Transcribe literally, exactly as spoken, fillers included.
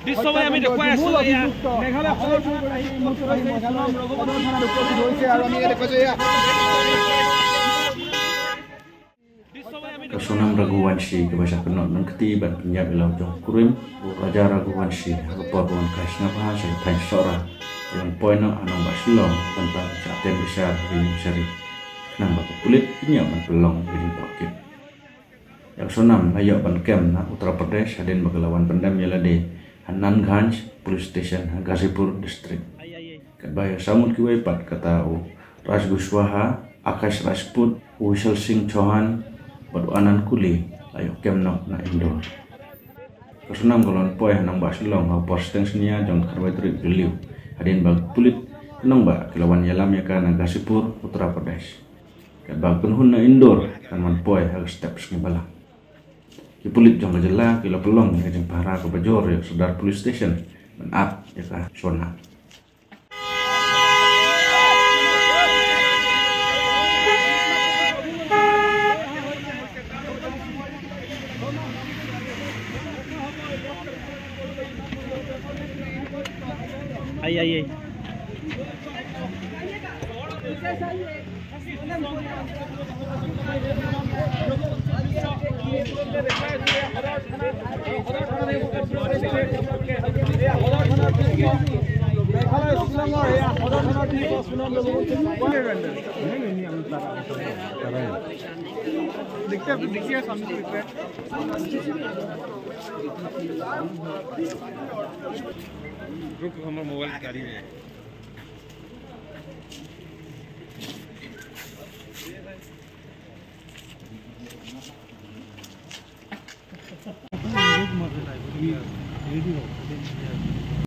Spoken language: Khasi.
দৃশ্য ভাই, আমি দেখুৱাই আছো এয়া মেঘালয় সদৰ থানাত আহি উপস্থিত হৈছে শ্ৰী চোনাম ৰঘুবংশী। Ka Sonam Raghuvanshi kaba shah kynnoh nangkti ban pynïap ïa la u jong u kurim u Raja Raghuvanshi ha ka por ba u wan kai sngap bha sha ka thaiñ Sohra, ka la poi noh ha nongbah Shillong ban pan shah tien bishar ha ka ïing shari, khnang ba ki pulit kin ïoh ban pynlong ïa ka jingtohkit. Ïa ka Sonam la ïoh ban kem na Uttar Pradesh hadien ba ka la wan pyndem ïa lade ha Nanganj Police Station ha Ghazipur District. Katba ïa saw ngut kiwei pat, kata u Raj Kushwaha, Akash Rajput, u Vishal Singh Chauhan bad u Anand Kuli la ïoh kem noh na Indore. Ka Sonam ka la wan poi ha nongbah Shillong ha u por shiteng synñia jong ka khatwei tarik Jylliew, hadien ba ki pulit ka nongbah ki la wan ïalam ïa ka na Ghazipur, Uttar Pradesh. Katba ka kynhun na Indore kan wan poi ha ka step sngi Balang. Ki pulit jong ka jylla ki la pynlong ïa ka jingpahara kaba jur ïa ka Sadar Police Station ban ap ïa ka Sonam. Ai, ai, ai. देखते हैं, अभी देखिए सामने से दिख रहा है। रुक, हमारा मोबाइल गाड़ी में है।